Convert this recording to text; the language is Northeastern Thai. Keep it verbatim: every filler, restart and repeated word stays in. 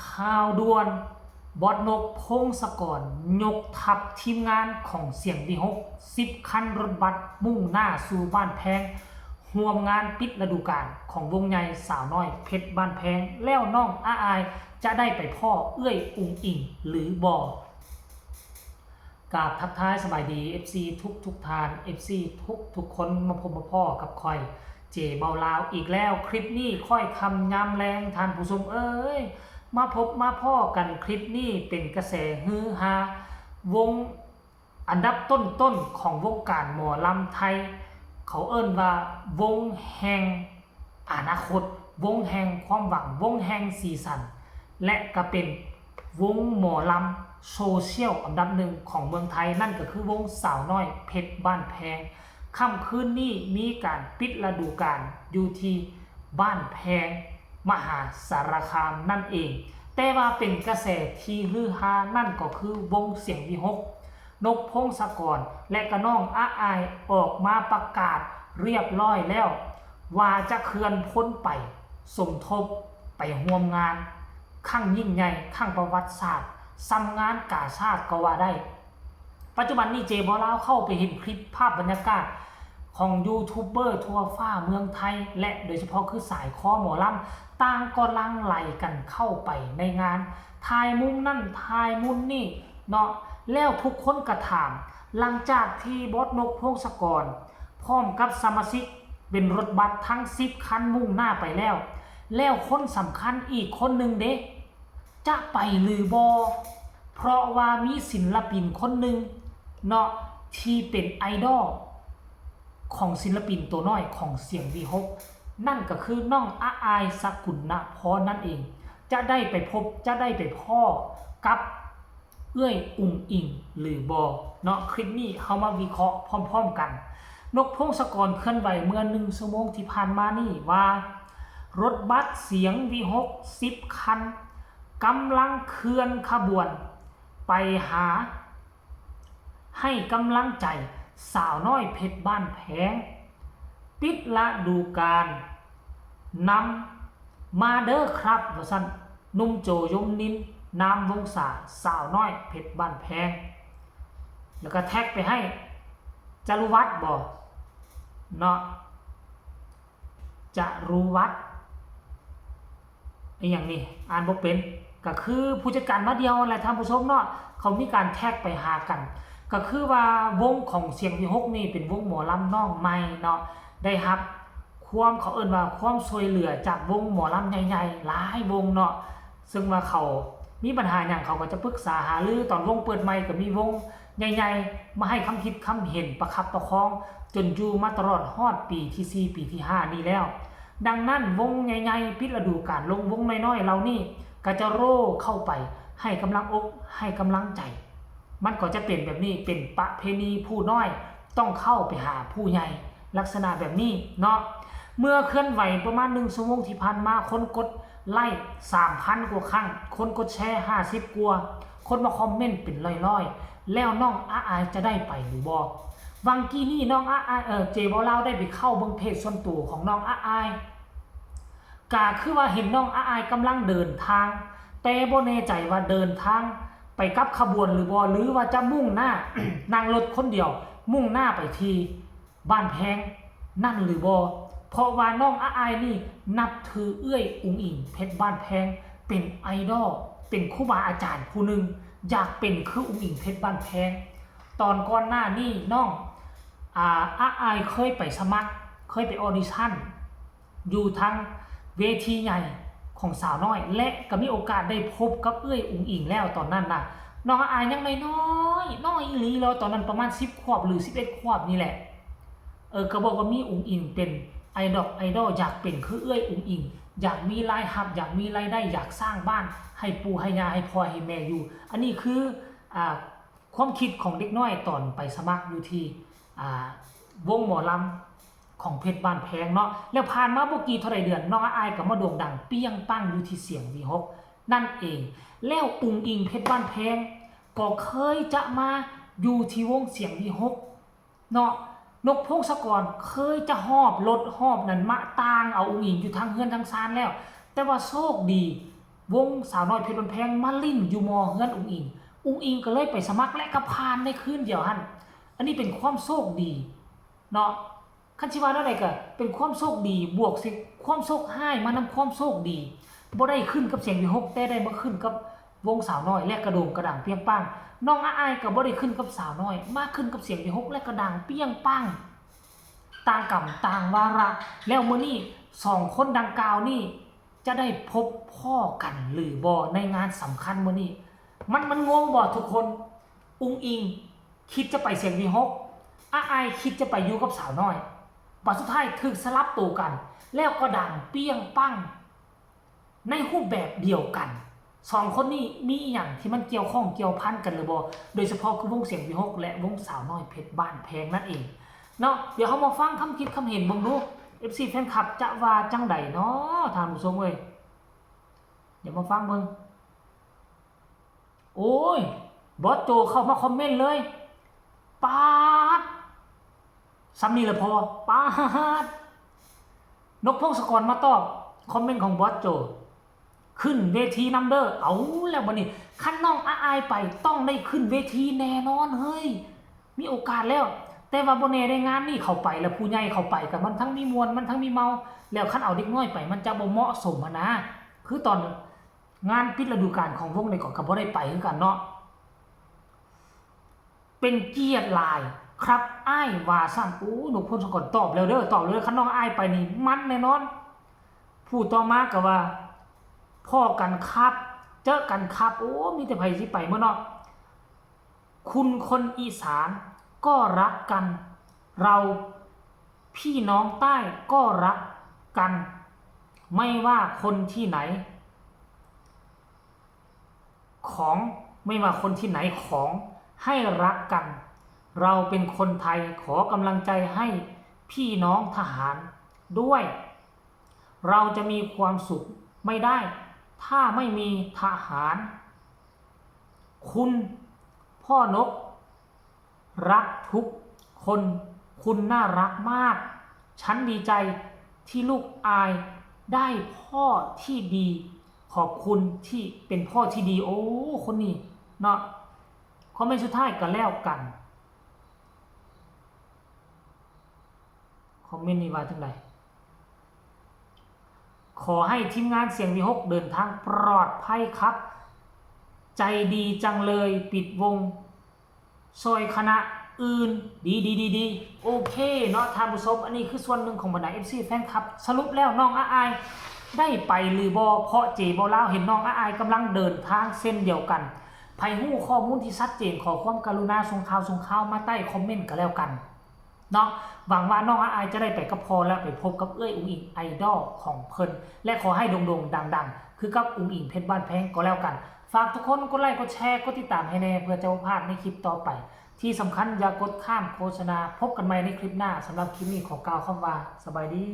ข่าวด่วน บอสนก พงศกร ยกทัพทีมงานของเสียงวีหก สิบคันรถบัสมุ่งหน้าสู่บ้านแพง ร่วมงานปิดฤดูกาลของวงใหญ่สาวน้อยเพชรบ้านแพง แล้วน้องอาอายจะได้ไปพ้อเอื้อยอุ๋งอิ๋งหรือบ่ กราบทักทายสบายดี เอฟซี ทุกทุกท่าน เอฟซี ทุกทุกคน มาพบมาพ้อกับข้อย เจ เบาลาวอีกแล้ว คลิปนี้ค่อยค่ำยามแลง ท่านผู้ชมเอ้ย มาพบมาพ้อกัน คลิปนี้เป็นกระแสฮือฮา วงอันดับต้นๆของวงการหมอลำไทย เขาเอิ้นว่าวงแห่งอนาคต วงแห่งความหวัง วงแห่งสีสัน และก็เป็นวงหมอลำโซเชียลอันดับหนึ่งของเมืองไทย นั่นก็คือวงสาวน้อยเพชรบ้านแพง ค่ำคืนนี้มีการปิดฤดูกาลอยู่ที่บ้านแพง มหาสารคามนั่นเอง แต่ว่าเป็นกระแสที่ฮือฮา นั่นก็คือวงเสียงวีหก นก พงศกร และก็น้องอาอายออกมาประกาศเรียบร้อยแล้ว ว่าจะเคลื่อนพลไปสมทบไปร่วมงานครั้งยิ่งใหญ่ ครั้งประวัติศาสตร์ ส่ำงานกาชาดก็ว่าได้ ปัจจุบันนี้ เจ เบาลาวเข้าไปเห็นคลิปภาพบรรยากาศของยูทูบเบอร์ทั่วฟ้าเมืองไทย และโดยเฉพาะคือสายคอหมอลำ ต่างก็หลั่งไหลกันเข้าไปในงาน ถ่ายมุมนั่นถ่ายมุมนี่เนาะ แล้วทุกคนก็ถาม หลังจากที่บอสนก พงศกร พร้อมกับสมาชิกเป็นรถบัสทั้งสิบคันมุ่งหน้าไปแล้ว แล้วคนสำคัญอีกคนหนึ่งเด้ จะไปหรือบ่ เพราะว่ามีศิลปินคนหนึ่งเนาะ ที่เป็นไอดอลของศิลปินตัวน้อยของเสียงวีหก นั่นก็คือน้องอาอาย สกุลนพรนั่นเอง จะได้ไปพบ จะได้ไปพ้อกับเอื้อยอุ๋งอิ๋งหรือบ่เนาะ คลิปนี้เฮามาวิเคราะห์พร้อมๆกัน นก พงศกรเคลื่อนไหวเมื่อหนึ่งชั่วโมงที่ผ่านมานี่ว่า รถบัสเสียงวีหก สิบคัน กำลังเคลื่อนขบวนไปหา ให้กำลังใจสาวน้อยเพชรบ้านแพง ปิดฤดูกาลนำมาเด้อครับ ว่าซั่น หนุ่มโจ ยมนินทร์ นามวงศา สาวน้อยเพชรบ้านแพง แล้วก็แท็กไปให้จารุวัฒน์บ่เนาะ จารุวัฒน์ อีหยังนี่ อ่านบ่เป็น ก็คือผู้จัดการมาเดี่ยวนั่นแหละท่านผู้ชมเนาะ เขามีการแท็กไปหากัน ก็คือว่าวงของเสียงวีหกนี่เป็นวงหมอลำน้องใหม่เนาะ ได้รับความ เขาเอิ้นว่าความช่วยเหลือจากวงหมอลำใหญ่ๆหลายวงเนาะ ซึ่งว่าเขามีปัญหาหยังเขาก็จะปรึกษาหารือ ตอนวงเปิดใหม่ก็มีวงใหญ่ๆมาให้ความคิดความเห็นประคับประคอง จนอยู่มาตลอดฮอดปีที่สี่ ปีที่ห้านี่แล้ว ดังนั้นวงใหญ่ๆปิดฤดูกาลลง วงน้อยๆเหล่านี้ก็จะโร่เข้าไปให้กำลังอกให้กำลังใจ มันก็จะเป็นแบบนี้ เป็นประเพณีผู้น้อยต้องเข้าไปหาผู้ใหญ่ ลักษณะแบบนี้เนาะ เมื่อเคลื่อนไหวประมาณหนึ่งชั่วโมงที่ผ่านมา คนกดไลค์สามพันกว่าครั้ง คนกดแชร์ห้าสิบกว่า คนมาคอมเมนต์เป็นร้อยๆ แล้วน้องอาอายจะได้ไปหรือบ่ วังกี้นี่น้องอาอาย เออ เจ เบาลาวได้ไปเข้าเบิ่งเพจส่วนตัวของน้องอาอาย ก็คือว่าเห็นน้องอาอายกำลังเดินทาง แต่บ่แน่ใจว่าเดินทางไปกับขบวนหรือบ่ หรือว่าจะมุ่งหน้า นั่งรถคนเดียว มุ่งหน้าไปที่บ้านแพงนั่นหรือบ่ เพราะว่าน้องอาอายนี่นับถือเอื้อยอุ๋งอิ๋งเพชรบ้านแพงเป็นไอดอล เป็นครูบาอาจารย์ผู้หนึ่ง อยากเป็นคืออุ๋งอิ๋งเพชรบ้านแพง ตอนก่อนหน้านี้น้อง อ่า อาอายเคยไปสมัคร เคยไปออดิชั่น อยู่ทางเวทีใหญ่ของสาวน้อย และก็มีโอกาสได้พบกับเอื้อยอุ๋งอิ๋งแล้วตอนนั้นนะ น้องอาอายยังน้อยๆ น้อยอีหลีเลย ตอนนั้นประมาณสิบขวบหรือสิบเอ็ดขวบนี่แหละ เออ ก็บอกว่ามีอุ๋งอิ๋งเป็นไอดอล ไอดอล อยากเป็นคือเอื้อยอุ๋งอิ๋ง อยากมีรายรับ อยากมีรายได้ อยากสร้างบ้านให้ปู่ให้ย่าให้พ่อให้แม่อยู่ อันนี้คือ อ่า ความคิดของเด็กน้อยตอนไปสมัครอยู่ที่ อ่า วงหมอลำของเพชรบ้านแพงเนาะ แล้วผ่านมาบ่กี่เท่าใดเดือน น้องอาอายก็มาโด่งดังเปรี้ยงปังอยู่ที่เสียงวีหกนั่นเอง แล้วอุ๋งอิ๋งเพชรบ้านแพงก็เคยจะมาอยู่ที่วงเสียงวีหกเนาะ นก พงศกรเคยจะหอบรถหอบนั้นมาต่างเอาอุ๋งอิ๋งอยู่ทางเฮือนทางซานแล้ว แต่ว่าโชคดี วงสาวน้อยเพชรบ้านแพงมาลิ้นอยู่มอเฮือนอุ๋งอิ๋ง อุ๋งอิ๋งก็เลยไปสมัครและก็ผ่านในคืนเดียวหั้น อันนี้เป็นความโชคดีเนาะ คันสิว่าแนวใดก็เป็นความโชคดี บวกสิความโชคร้ายมานำความโชคดี บ่ได้ขึ้นกับเสียงวิหค แต่ได้มาขึ้นกับวงสาวน้อยและกระโด่งกระด่างเปรี้ยงปัง น้องอาอายก็บ่ได้ขึ้นกับสาวน้อย มาขึ้นกับเสียงวิหค และกระด่างเปรี้ยงปัง ต่างกรรมต่างวาระ แล้วมื้อนี้สองคนดังกล่าวนี่จะได้พบพ้อกันหรือบ่ในงานสำคัญมื้อนี้ มัน มันงงบ่ทุกคน อุ๋งอิ๋งคิดจะไปเสียงวิหค อาอายคิดจะไปอยู่กับสาวน้อย บัดสุดท้ายถูกสลับตัวกัน แล้วก็ดังเปรี้ยงปัง ในรูปแบบเดียวกัน สองคนนี้มีอหย่างที่มันเกี่ยวข้องเกี่ยวพันกันหรือบ่ โดยเฉพาะคือวงเสียงวิหค และวงสาวน้อยเพชรบ้านแพงนั่นเองเนาะ เดี๋ยวเรามาฟังความคิดความเห็นเบิ่งดู เอฟซี แฟนคลับจะว่าจั่งใดเนาะท่านผู้ชมเอ้ย เดี๋ยวมาฟังเบิ่ง โอ้ย บอสโจเข้ามาคอมเมนต์เลย ป๊าด ซ้ำนี่แหละพอ ป๊าด นกพงศกรมาตอบคอมเมนต์ของบอสโจ ขึ้นเวทีนำเด้อ เอาแล้วบัดนี้ คันน้องอาอายไปต้องได้ขึ้นเวทีแน่นอนเฮ้ย มีโอกาสแล้ว แต่ว่าบ่แน่ได้งานนี่เข้าไปแล้วผู้ใหญ่เข้าไปก็มันทั้งมีม่วนมันทั้งมีเมา แล้วคันเอาเด็กน้อยไปมันจะบ่เหมาะสมหั้นนะ คือตอนงานปิดฤดูกาลของวงนี่ก็ ก็บ่ได้ไปคือกันเนาะ เป็นเกียรติหลายครับอ้ายว่าซั่น โอ้ นกพงศกรตอบแล้วเด้อ ตอบเลย คันน้องอ้ายไปนี่มันแน่นอน ผู้ต่อมาก็ว่า พ้อกันครับ เจอกันครับ โอ้ มีแต่ไผสิไปเบิดเนาะ คุณคนอีสานก็รักกัน เราพี่น้องใต้ก็รักกัน ไม่ว่าคนที่ไหน ของ ไม่ว่าคนที่ไหนของ ให้รักกัน เราเป็นคนไทย ขอกำลังใจให้พี่น้องทหารด้วย เราจะมีความสุขไม่ได้ ถ้าไม่มีทหาร คุณพ่อนก รักทุกคน คุณน่ารักมาก ฉันดีใจที่ลูกอายได้พ่อที่ดี ขอบคุณที่เป็นพ่อที่ดี โอ้ คนนี้เนาะ คอมเมนต์สุดท้ายก็แล้วกัน คอมเมนต์นี้ว่าจั่งใด ขอให้ทีมงานเสียงวิหคเดินทางปลอดภัยครับ ใจดีจังเลยปิดวง ซอยคณะอื่น ดีดีดีดี โอเคเนาะท่านผู้ชม อันนี้คือส่วนหนึ่งของบรรดา เอฟซี แฟนคลับ สรุปแล้วน้องอาอายได้ไปหรือบ่ เพราะเจบ่ลาวเห็นน้องอาอายกำลังเดินทางเส้นเดียวกัน ไผฮู้ข้อมูลที่ชัดเจนขอความกรุณาส่งข่าวส่งข่าวมาใต้คอมเมนต์ก็แล้วกันเนาะ หวังว่าน้องอาอายจะได้ไปกับพ่อและไปพบกับเอื้อยอุ๋งอิ๋งไอดอลของเพิ่น และขอให้โด่งๆดังๆ คือกับอุ๋งอิ๋งเพชรบ้านแพงก็แล้วกัน ฝากทุกคนกดไลค์กดแชร์กดติดตามให้แน่ เพื่อจะบ่พลาดในคลิปต่อไป ที่สำคัญอย่ากดข้ามโฆษณา พบกันใหม่ในคลิปหน้า สำหรับคลิปนี้ขอกล่าวคำว่าสบายดี